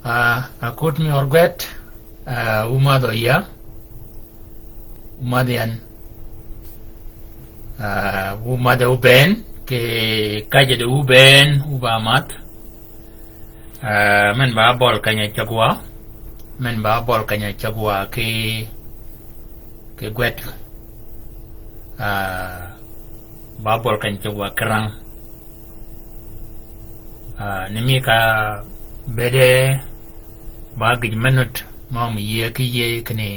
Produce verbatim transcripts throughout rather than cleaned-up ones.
Ah, akut mi ör gwed, ah, wu madhø ya, wu madh yan, ah, wu madhe wu bënn, kì kajji di wu bënn, wu ba madh. Ah, men ba bøl keny-a cägwa, men ba bøl keny-a cägwa kì, kì gwed. Ah, ba bøl keny-a cägwa kì rang. Ah, ni mi ka bëddi ba gïj me nud, ma mi yïëy kì yïëy kinni,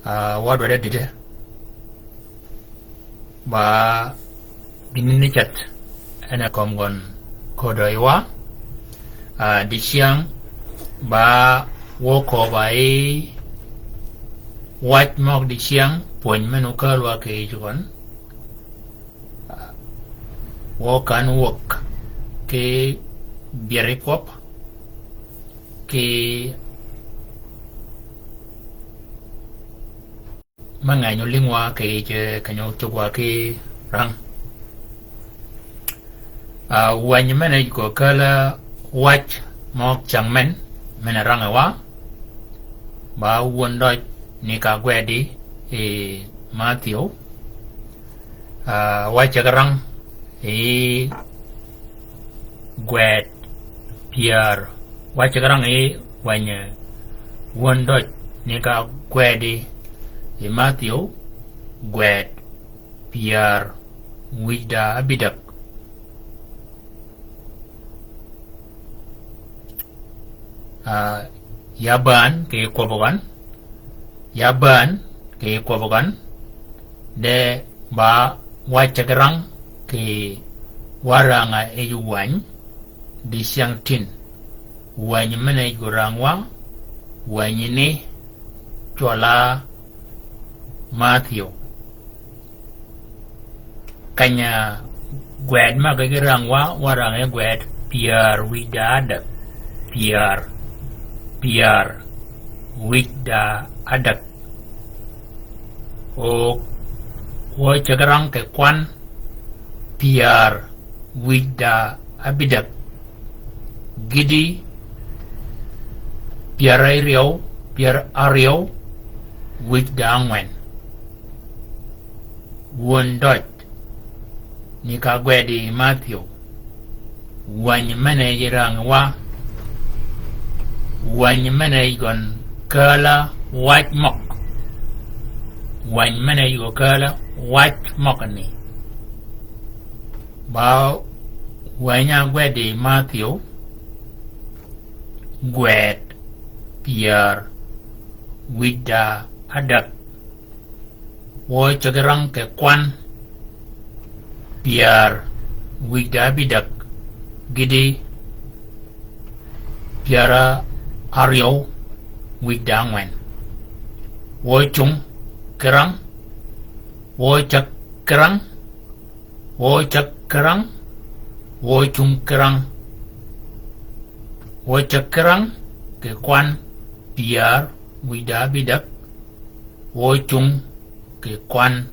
ah, wa dwaddi dïddi. Ba gïn ni ceth, en a kömi gøn kodø yi wa. Ah, dicyäng, ba wø köbba yi wac møg dicyäng, pwöny men okälwa kì yij gøn. Wø kan wäg kì byeri kwøb, kì me ngeny olïngwa kì yij, keny-a ócugwa kì rang. Ah, wänyi men-a yij gø källi wac møg cyäng men, men-a rang yi wa, ba wun døj ni ka gwedi yi Mathiu. Ah, wa cägi rang yi gwed pyär. Wa cägi rang yi wänyi wun døj ni ka gwedi yi Mathiu, gwed pyär wïj da ábïdäg. Ah, ya bään kì kwøbbø gøn, ya bään kì kwøbbø gøn, de ba wa cägi rang kì wa rang-a yij wänyi, dicyäng tin. Wänyi men-a yij gø rang wa, wänyi ni cwøll-a Mathiu. Keny-a gwed møg-a gï rang wa, wa rang yi gwed pyär wïj da ádäg. Pyär, pyär wïj da ádäg. O, wø cägi rang kì kwan pyär wïj da ábïdäg. Gïti pyär áryew, pyär áryew wïj da ángwen. Wun døj ni ka gwedi Mathiu. Wänyi men-a yij rang wa, wänyi men-a yij gøn källi wac møg. Wänyi men-a yij gø källi wac møg ni. Ba wänyi-a gwedi Mathiu, gwed pyär wïj da ádäg. Wø cägi rang kì kwan pyär wïj da ábïdäg. Gïti pyär áryew wïj da ángwen. Wø cung kì rang, wø cäg kì rang, wø cäg kì rang, wø cung kì rang. Wø cäg kì rang kì kwan pyär wïj da ábïdäg. Wø cung kì kwan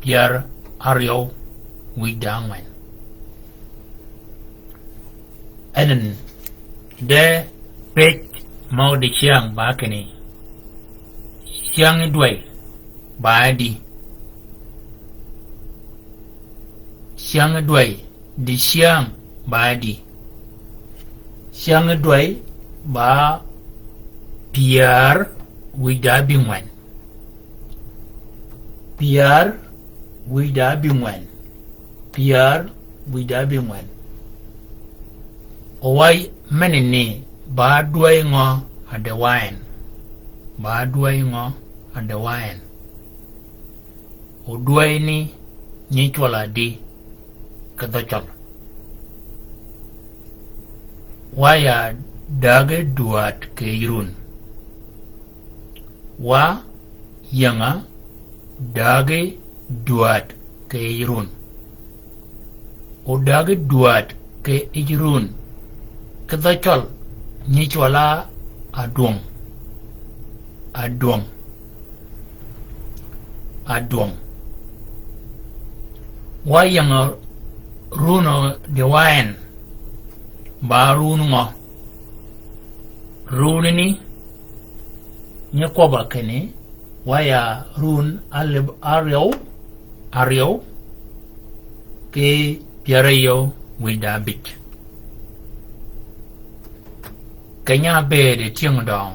pyär áryew wïj da ángwen. En de pëj møg dicyäng ba kinni, cyäng dwäy ba di. Cyäng dwäy, dicyäng ba di. Cyäng dwäy ba pyär wïj da ábïngwen. Pyär wïj da ábïngwen. Pyär wïj da ábïngwen. O wa menani ba dwäy ngø a dwayen? Ba dwäy ngø a dwayen? O dwäy ni nyi cwøll-a di kì dhø cøl? Wa ya dägi dwäd kì yij run. Wa ying-a dägi dwäd kì yij run. O dägi dwäd kì yij run kì dhø cøl nyi cwøll-a adwøng. Adwøng. Adwøng. Wa ying-a run-a diwayen, ba run ngø? Runini, nyi kwøbb-a kinni, wa ya run alib áryew, áryew, ki pyär áryew wïj da ábïj. Keny-a ábëëd yi tyëng døng.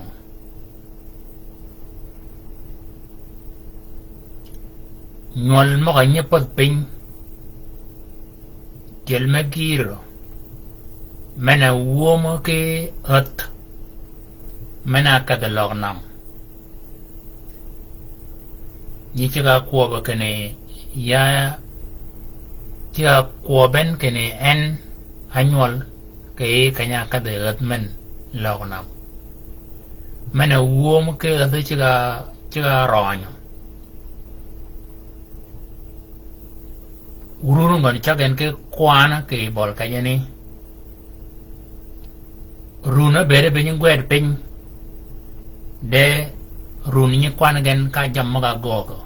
Nywøl møg-a nyi pädh piny, tyel me gïr, men-a wömø ki ädh, men-a kedhi løg nam. Nyi ceg-a kwøbbi kinni ya, ceg-a kwøbbi en kinni en ánywøl kì yij keny-a ákedhi ädh men løg nam. Men-a wömø ki ädh ceg-a, ceg-a rønyø. Wurun gøn cäg gen ki kwan kì bøl kenyani. Run ábëëd bï nyi gwed piny. De run nyi kwan gen ka jammì møg-a göögø.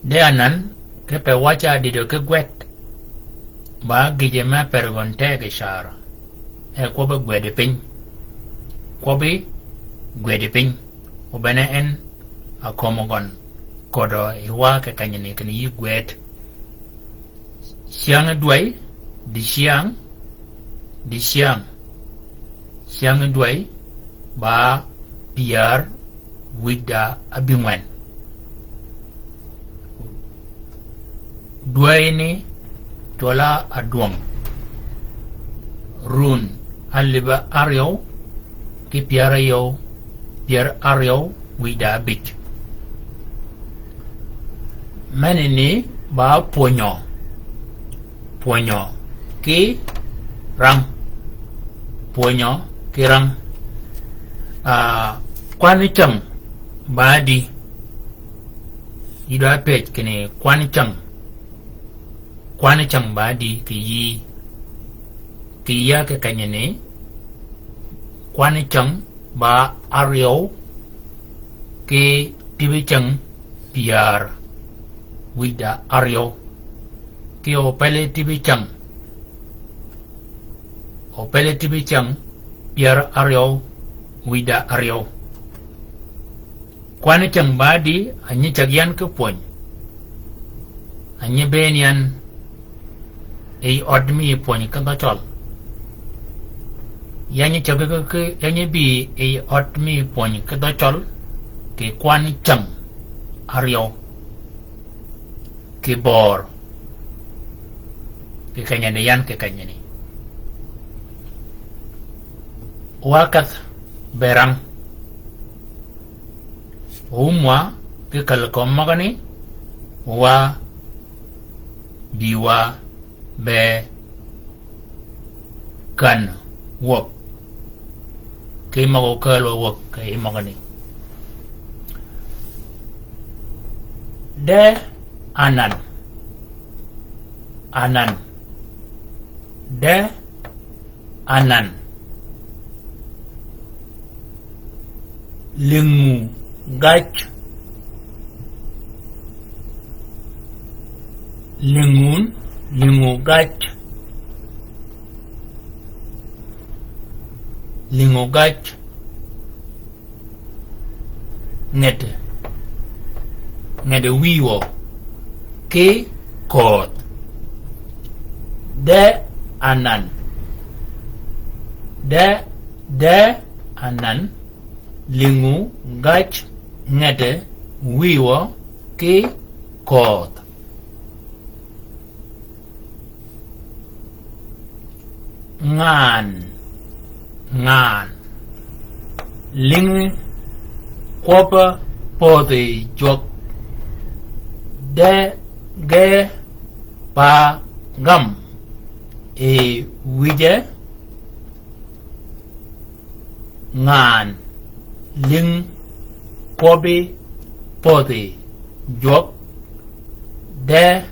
De anan, kipe wacce ádïdø ki gwed. Ba gïje me per gøn teg yi car. E kwøbbi gwed piny. Kwøbbi gwed piny. O bene en akömi gøn. Ködø yi wa kì kenyani kinni yï gwed. Cyäng dwäy, dicyäng, dicyäng. Cyäng dwäy, ba pyär wïj da ábïngwen. Dwäy ni cwøl-a ádwøng. Run alib áryew, ki pyär áryew, pyär áryew wïj da ábïj. Menani ba pwönyø. Pwönyø ki rang. Pwönyø ki rang. Ah, kwan cäng ba di. Yï dwa pëj kinni kwan cäng. Kwan cäng ba di kì yï. Kì yï-a kì kenyani. Kwan cäng ba áryew ki tïbi cäng pyär wïj da áryew. Ki opele tïbi cäng. Opele tïbi cäng pyär áryew wïj da áryew. Kwan cäng ba di, a nyi cäg yan ki pwöny. A nyi bëën yan yi ød mi pwöny ki dhø Cøl. Ya nyi cäg ki, ki, ya nyi bï yi ød mi pwöny ki dhø Cøl, kì kwan cäng áryew. Kì bör. Kì kenyani yan kì kenyani. Wa kedh be rang. Wumwa ki käl kömi møgani, wa bïwa be kän wäg. Kì møg-a ókääl wa wäg kì yij møgani. De anan. Anan. De anan. Lïngu gaj. Lïngun, lïngu gaj. Lïngu gaj. Nged. Nged wïwø. Ki köödh. De anan. De, de anan. Lïngu gaj nged wïwø ki köödh. Ngaan, ngaan. Lïngi kwøbbi pödhi jwøk. De ge pa gam yi wïje. Ngaan lïng kwøbbi pödhi jwøk de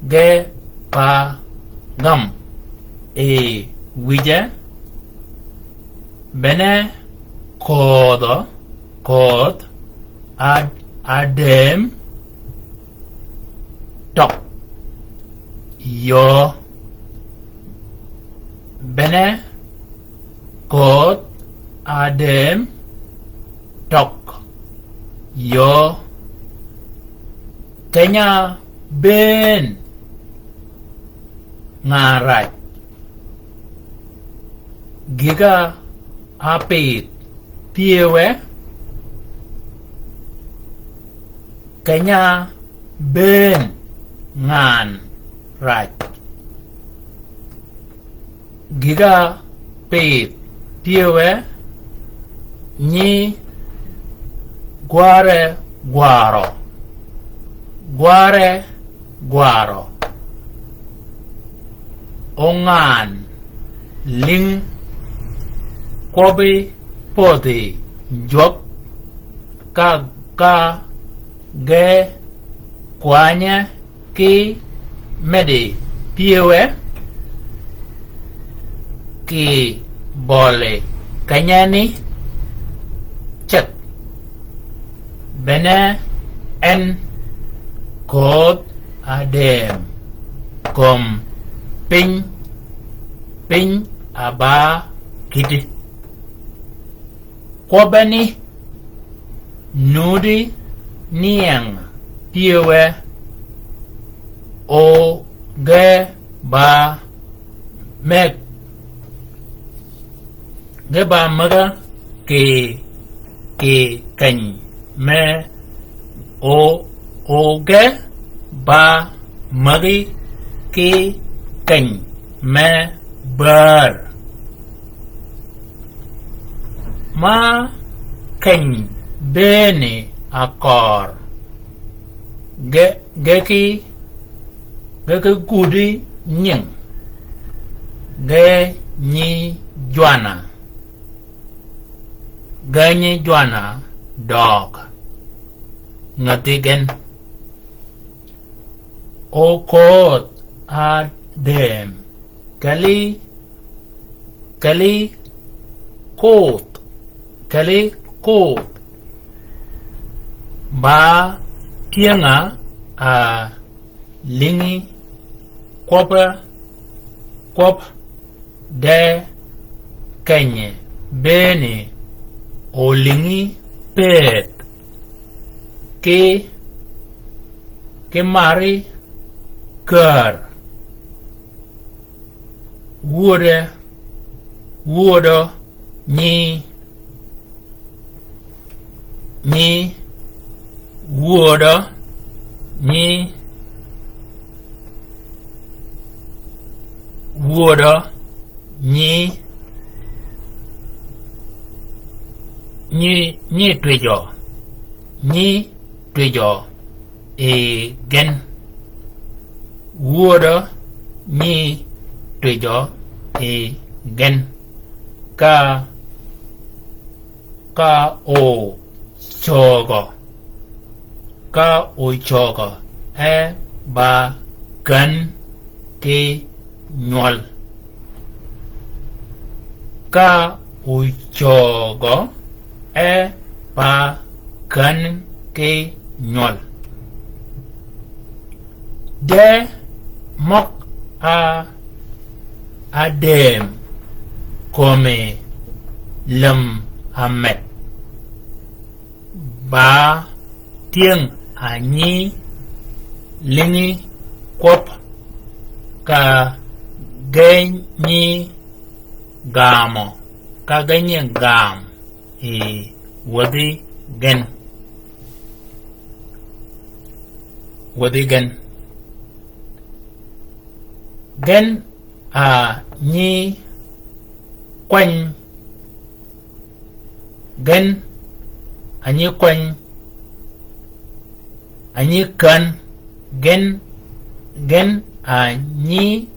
ge pa gam yi wïje. Bene köödhø, köödh ad-, adem tøg yöö. Bene Köödh adëm tøg yöö, keny-a bëën ngan raj. Gïg-a ápïdh pyëwe, keny-a bëën ngan raj. Gïg-a pïdh pyëwe, nyi gware gwarø, gware gwarø. Ongan lïng kwøbbi pödhi jwøk ka, ka ge kwanye ki medi pyëwe, kì bøli kenyani ceg. Bene en köödh adëm kömi piny, piny a ba kïddi. Kwøbbe ni nudi nïeng pyëwe, o ge ba meg, ge ba mega kì, kì keny me, o, o ge ba megi ki keny me bär. Ma keny bëëni akør, ge, ge ki, ge ki gudi nying, ge nyi jwana, ge nyi jwana døøg. Ngädhi gen. O köödh adëm, kelli, kelli koth, kelli koth. Ba tyëng-a, a, lïngi kwøb-a, kwøb de keny-a bëëni olïngi pëëdh ki, ki mari kär. Wuode, wuodø nyi, nyi, wuodø nyi, wuodø nyi, nyi, nyi twïjø, nyi twïjø yi gen. Wuodø nyi twïjø yi gen. Ka, ka ocögø, ka ocögø e ba kän ki nywøl. Ka ocögø e ba kän ki nywøl. De møg-a adëm kömi läm amed. Ba tyëng-a nyi lïngi kwøb ka ge nyi gamø, ka ge nyi gam yi wädhi gen. Wädhi gen. Gen a nyi kwany, gen a nyi kwany, a nyi kän, gen, gen a nyi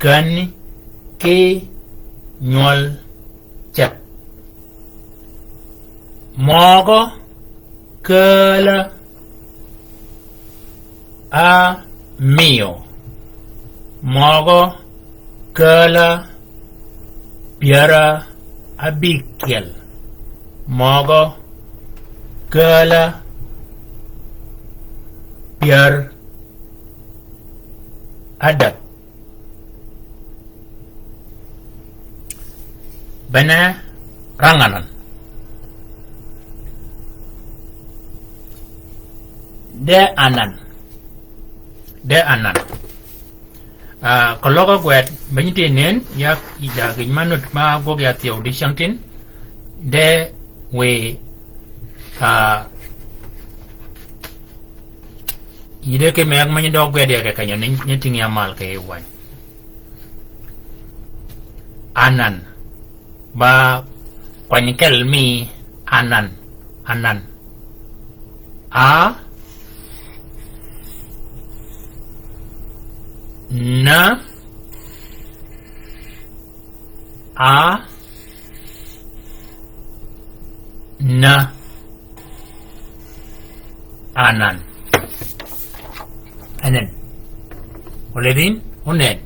kän ki nywøl ceg. Møgø kääl-a amiyo, møgø kääl-a pyär abikyel, møgø kääl-a pyär adek. Bene rang anan. De anan. De anan. Ah, keløg gwed, bene ti nen, ya, ya gïn ma nud ma gwøg ya thyew di cengtin. De wiy, ah, yïde ki meg ma nyi døg gwed ya ke kenyo ni, ni ting ya mal ke wany. Anan. Ba kwany kel mi anan. Anan. A. Na. A. Na. Anan. Anan. Oledin, onen.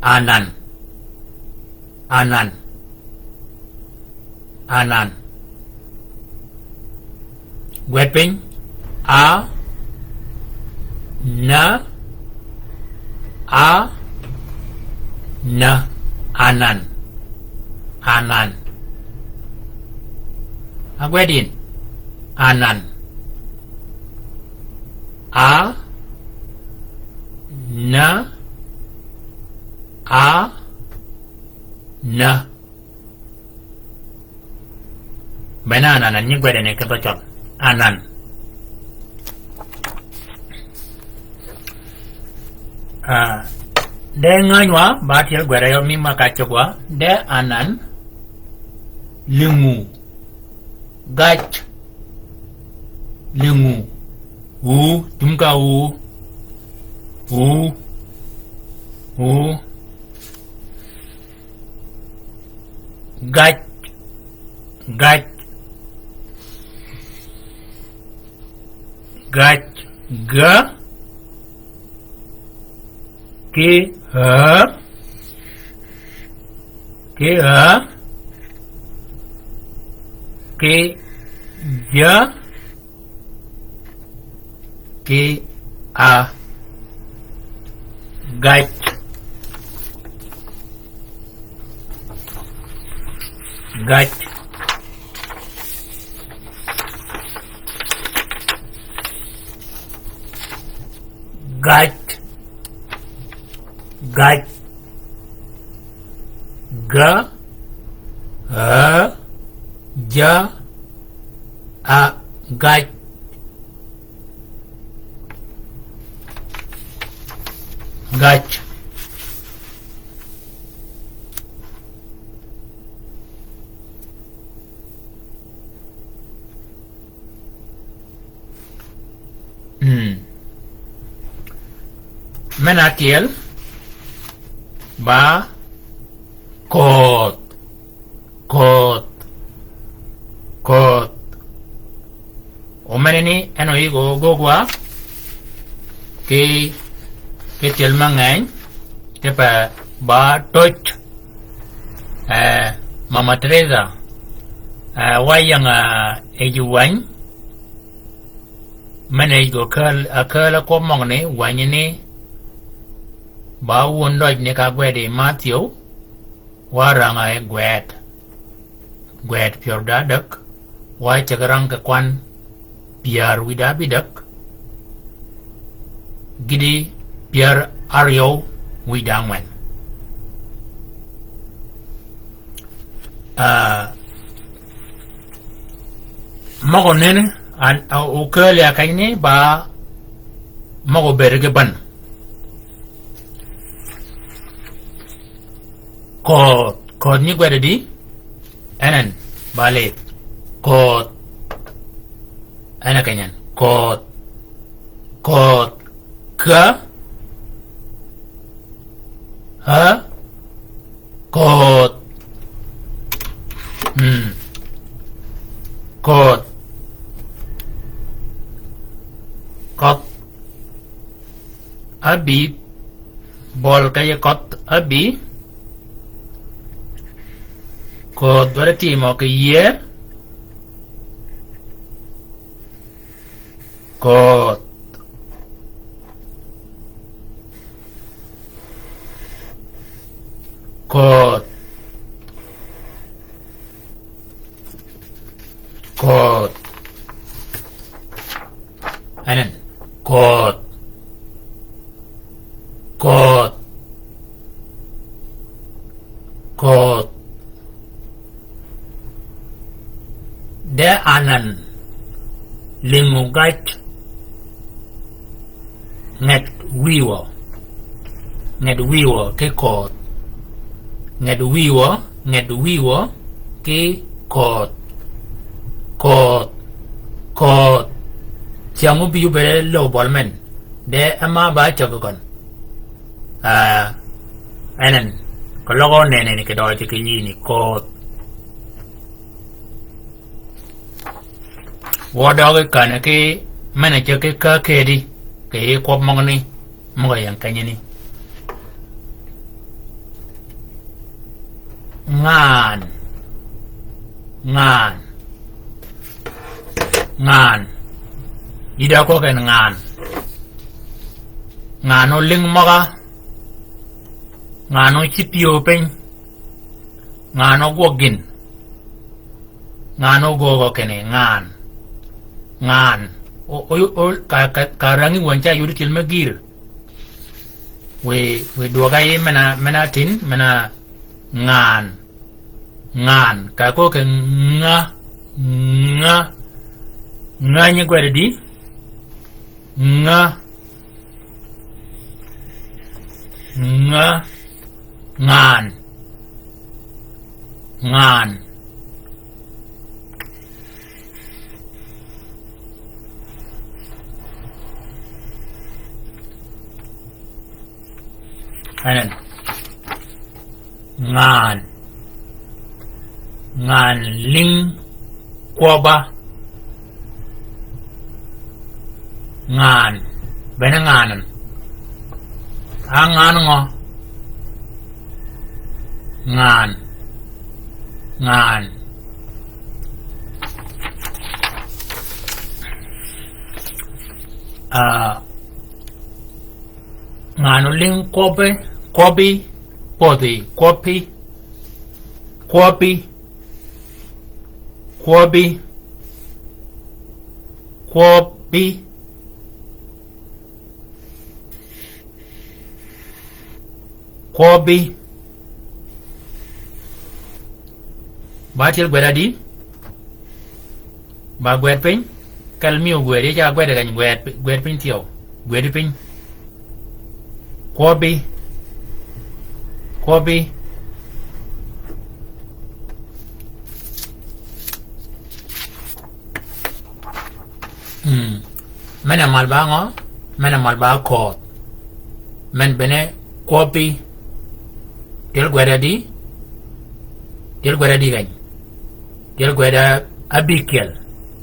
Anan. Anan. Anan. Gwed piny. A. Na. A. Na. Anan. Anan. Agwedin. Anan. A. Na. A. Na. Bene anan, anan nyi gwedene ki dhø cøl. Anan. Ah, de ngänywa, ba tyel gwed ayø mi ma ka cogwa, de anan, lïngu, gac, lïngu, u, tum ka u, u, u. Gac, gac, gac, ga, ki, ha, ki, ha, ki, ja, ki a. Gac. Gac. Gac. Gac. Ga. A. Ja. A. Gac. Gac. Mm. Men akyel ba koth. Koth. Koth. O meneni en oyïg ogogwa ki, ki tyel mangeny, kipe ba töj, eh, Mama Teresa, eh, wa ying, eh, yij wäny, men yij go käl, akäl kwøb møgani, wänyi ni, ba wun døj ni ka gwed yi Matthew, wa rang-a yi gwed. Gwed pyär da däg, wa ceg rang kì kwan pyär wïda bïdäg, gïti pyär aryøw wïda ngwen. Ah, møg-a neni, an, a, okäl ya kany ni ba møg-a obed ki bän. Koth, koth nyi gwed di? En en, ba lidh. Koth. En a keny en. Koth. Koth. Ka. Ha. Koth. Hmm. Koth. Koth. Abï, bøl ka ye koth abï. Koth dwaddi timo kì yie. Koth. Koth. Köödh. De anan lïngu gac nget wïwø. Nget wïwø ki köödh. Nget wïwø, nget wïwø ki köödh. Köödh. Köödh. Cyäng óbï óbëëd e löög bøl men. De ema ba cägi køn. Ah, enen. Keløg ónene ni kidøøj ki yï ni köödh. Wø døøg kane ki men-a ceg ki kä kedi, kì yij kwøb møgani, møg-a ying kenyani. Ngaan. Ngaan. Ngaan. Yï da kwøb en ngaan. Ngaan ólïng møg-a. Ngaan ócïb pyëw piny. Ngaan ógwøg gïn. Ngaan ógöög kinni, ngaan. Ngaan. O, o, o, ka, ka, ka rängi wänyi ca yudi tyel me gïr. Wiy, wiy dwøg-a yï men-a, men-a tin, men-a ngaan. Ngaan. Ka köög ki nga, nga. Nga nyi gwed di. Nga. Nga. Ngaan. Ngaan. Anan. Ngaan. Ngaan lïng kwøbb-a. Ngaan. Bene ngaan. A ngaan ngø? Ngaan. Ngaan. Ah, ngaan ólïng kwøbbi, kwøbbi, pödhi, kwøbbi, kwøbbi, kwøbbi, kwøbbi, kwøbbi. Ba tyel gwed adi? Ba gwed piny? Kel miyo gwed, yie ca gwed geny gwed, gwed piny thyew. Gwed piny. Kwøbbi. Kwøbbi. Mm. Men-a mal ba ngø? Men-a mal ba köödh. Men bene kwøbbi. Tyel gwed adi? Tyel gwed adi geny? Tyel gwed abïkyel.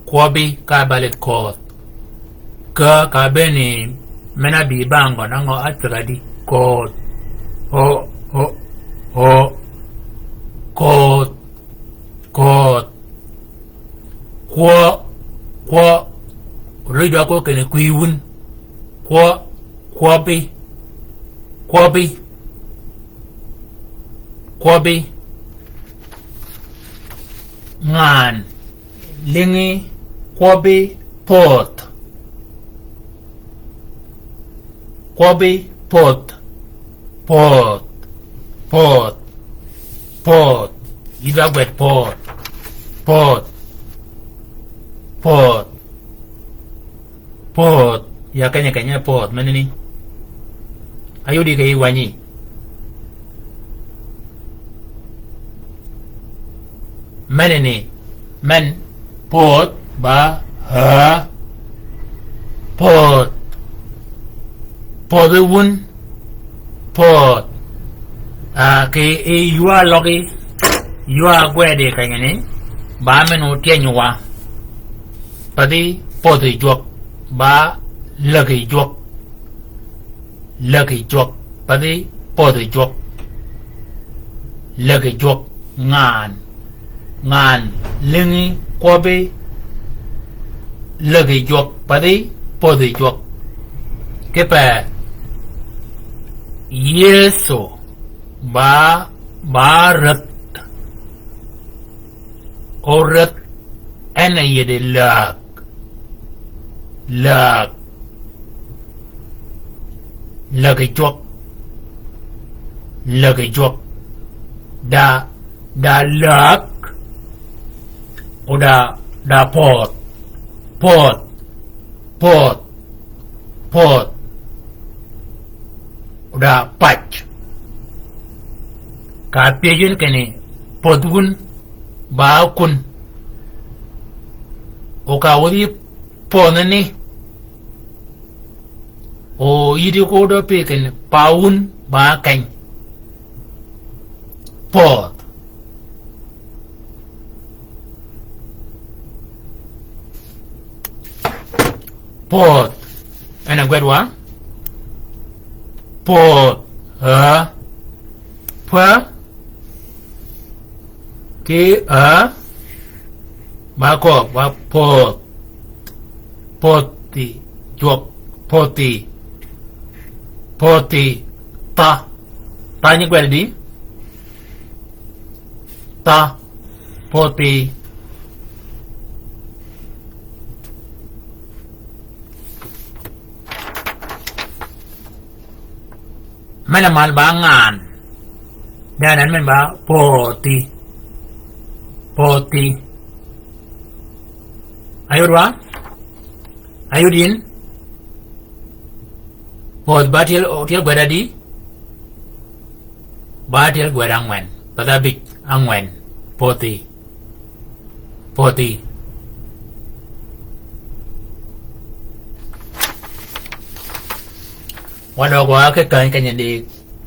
Kwøbbi ka ba lid köödh. Ka, ka beni men-a bï ba ngø, na ngø a ceg adi? Köödh. O, o, o. Köödh. Köödh. Kwø, kwø, røj dwa kwø kinni kwï wun. Kwø, kwøbbi, kwøbbi, kwøbbi. Ngaan, lïngi, kwøbbi, pödh. Kwøbbi, pödh. Pödh. Pödh. Pödh. Yï ba gwed pödh. Pödh. Pödh. Pödh. Ya keny-a keny-a pödh, menani. Ayudi kì yij wänyi. Menani, men, pödh, ba, ha, pödh, pödhi wun, pödh. Ah, kì yij ywaa løggi, ywaa gwedi kenyi ni, ba men otyeny wa. Pathi pödhi jwøk, ba lägi jwøk. Lägi jwøk, pathi pödhi jwøk. Lägi jwøk, ngaan. Ngaan, lïngi, kwøbbi, lägi jwøk, pathi pödhi jwøk. Kipe, Yëso, ba, ba rädh. O rädh, en a yïddi läg. Läg. Lägi jwøk. Lägi jwøk. Da, da läg, o da, da pödh, pödh, pödh, pödh, o da pac. Ka pyëj wun kinni, pödh wun, ba kun. O ka wudhi pödh ni, o yïddi ko dø pï kinni, pa wun, ba keny. Pödh. Pödh. En a gwed wa. Pödh. Aa. Pödh. Ki aa. Ba kööb, ba pödh. Pödhi. Jwøk. Pödhi. Pödhi. Tha. Tha nyi gwed di? Tha. Pödhi. Men a mal ba ngan. Dee anan men ba pödhi. Pödhi. Ayud wa? Ayud yin? Pödh ba tyel, tyel gwed adi? Ba tyel gwed angwen. Pödh abij angwen. Pödhi. Pödhi. Wadøg wa ki kany, kany di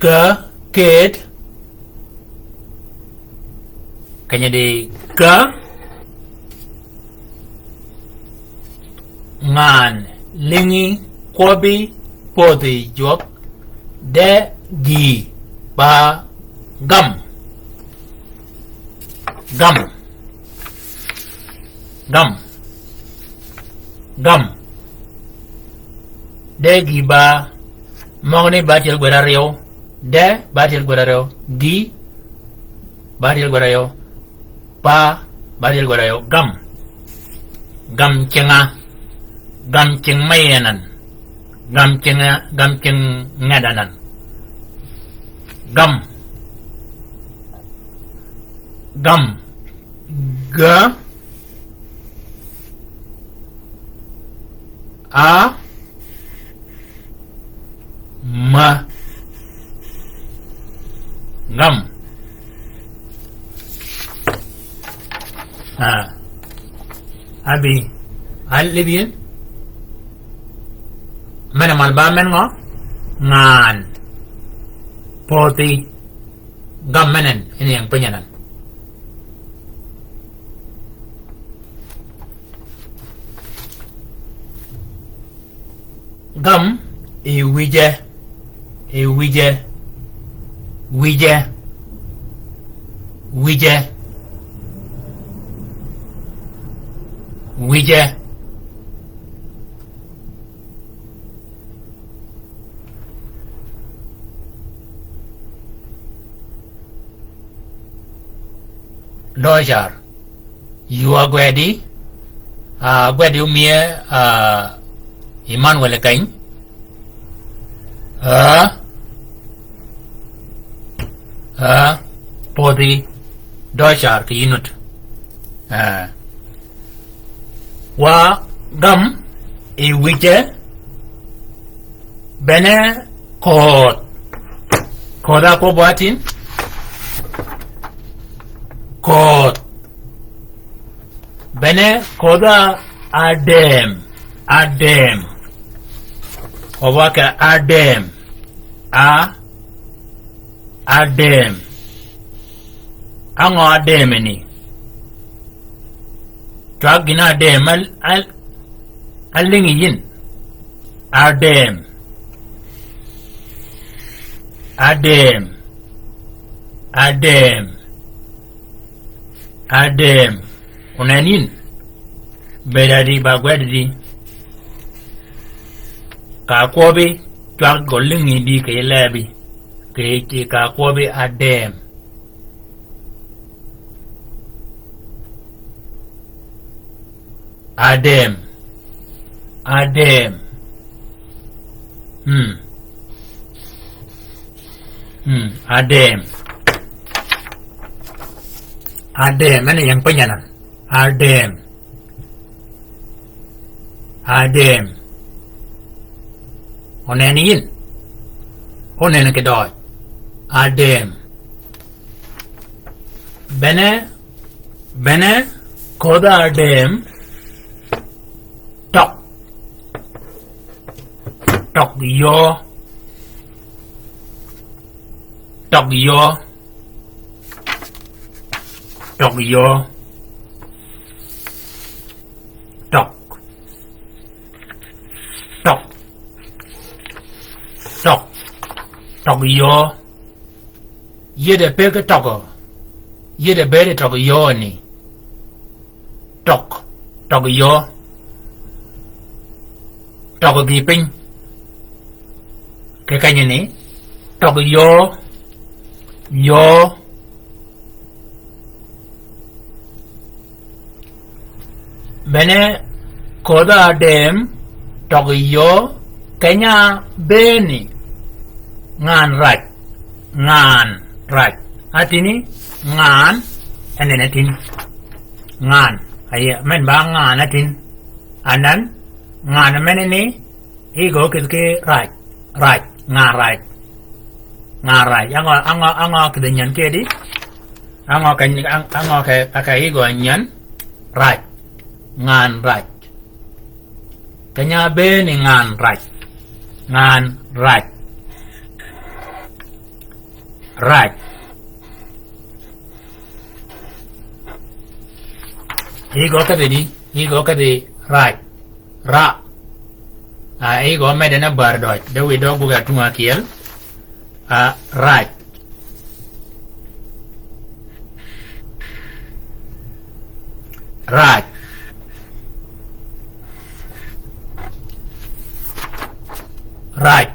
ka, ked. Kany di ka. Ngan, lïngi, kwøbbi, pödhi jwøk, de gï ba gam. Gam. Gam. Gam. De gï ba, møgø ni ba tyel gwed aryøw. De ba tyel gwed aryøw. Gï ba tyel gwed aryøw. Pa, ba tyel gwed aryøw, gam. Gam cinga. Gam cing me yi anan. Gam cinga, gam cing nged anan. Gam. Gam. Ga. A. Ma. Gam. A. Abi. Al libyen. Men a mal ba men ngø? Ngan. Pödhi. Gam men en, en ying piny anan. Gam, i wije, i wije, wije, wije, wije. Dø car. Ywa gwedi, a, gwedi omie, a, Emmanuel keny. A, a, pödhi dø car kì yï nut. A. Wa gam, i wije, bene ködh. Ködh a kwøb wa tin? Ködh. Bene ködh a adem. Adem. Kwøb wa kì adem. A, adem. Á ngø adem ni? Twag gïn adem, al, al, alïngi yïn. Adem. Adem. Adem. Adem. Onen yïn. Bed adi ba gwed di. Ka kwøbi, twag gø lïngi di kì lebi. Kì, kì ka kwøbi adem. Adem. Adem. Hmm. Hmm. Adem. Adem, men ying pinyanan. Adem. Adem. Oneni yin. Oneni ki døøj. Adem. Bene, bene, kodh adem. Tøg. Tøg yöö. Tøg yöö. Tøg yöö. Tøg. Tøg. Tøg. Tøg yöö. Yede pe ki tøgø. Yede bede tøg yöö ni. Tøg. Tøg yöö. Tøg gï piny. Ki kenyi ni. Tøg yöö. Yöö. Bene kodh adem tøg yöö keny-a bëëni. Ngan rac. Ngan rac. Atïni ngan, and then atïn. Ngan. Aye, men ba ngan atïn. And then ngan men ni, Igø kidh ki rac, rac, ngan rac. Ngan rac. Angø, angø, angø kidh nyan kedi? Angø ka, ang-, angø ka, ka igø nyan? Rac. Ngan rac. Keny-a bëëni ngan rac. Ngan rac. Rac. Igø kedhi di, igø kedhi rac. Ra. A, igø medene bär døj. De wi døg gugø atung ákyel. A, rac. Rac. Rac.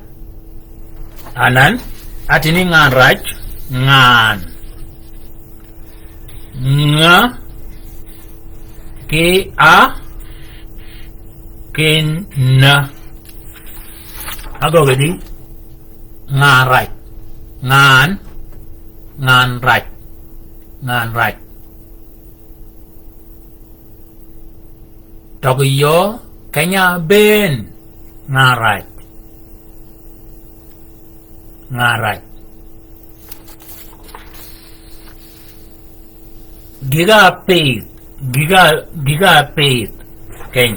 Anan, atïni ngan rac, ngan. Nga, ki a, ki na. Agø gedi, ngan rac. Ngan, ngan rac. Ngan rac. Tøg yöö keny-a bëën ngan rac. Ngan rac. Gïg-a pïdh, gïg-a, gïg-a pïdh. Keny.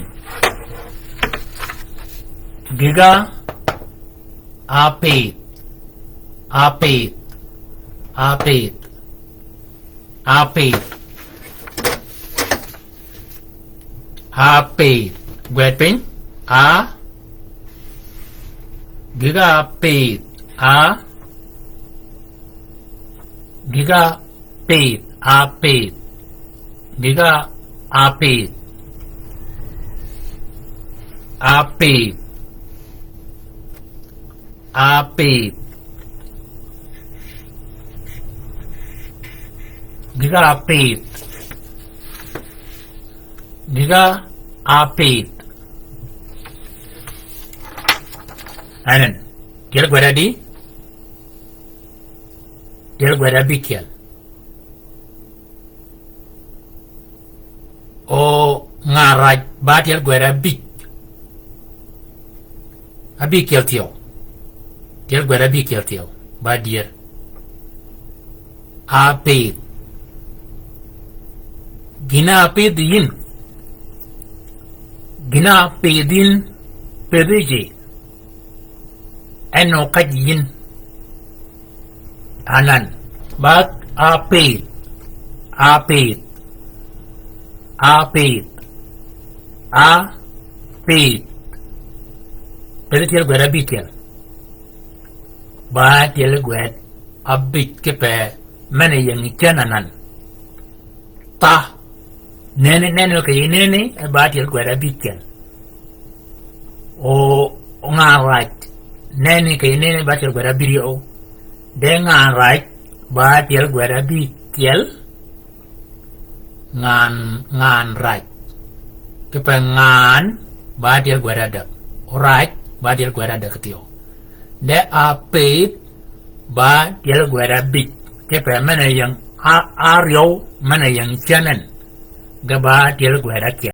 Gïg-a pïdh, a pïdh, a pïdh. Apïdh. Apïdh. Gwed piny. A. Gïg-a apïdh. A. Gïg-a apïdh. Apïdh. Gïg-a apïdh. Apïdh. Apïdh. Gïg-a apïdh. Gïg-a apïdh. Anan. Tyel gwed adi? Tyel gwed abïkyel. O ngan rac ba tyel gwed abïc. Abïkyel thyew. Tyel gwed abïkyel thyew. Ba dyer. Apïdh. Gïn-a apïdh yïn. Gïn-a apïdh yïn. Pëdhi ji. En o kaj yïn. Anan. Ba apïdh. Apïdh. Apïdh. Apïdh. Pëdhi tyel gwed abïkyel. Ba tyel gwed abïc kipe men-a ying cen anan. Tha. Neni, neni kì yï neni, ba tyel gwed abïkyel. O, o ngan rac. Neni kì yï neni, ba tyel gwed abïryew. De ngan rac, ba tyel gwed abïkyel. Ngan, ngan rac. Kipe ngan, ba tyel gwed adek. O rac, ba tyel gwed adek thyew. De apïdh, ba tyel gwed abïc. Kipe men-a ying a, a ryew men-a ying cen en ge ba tyel gwed ákyel.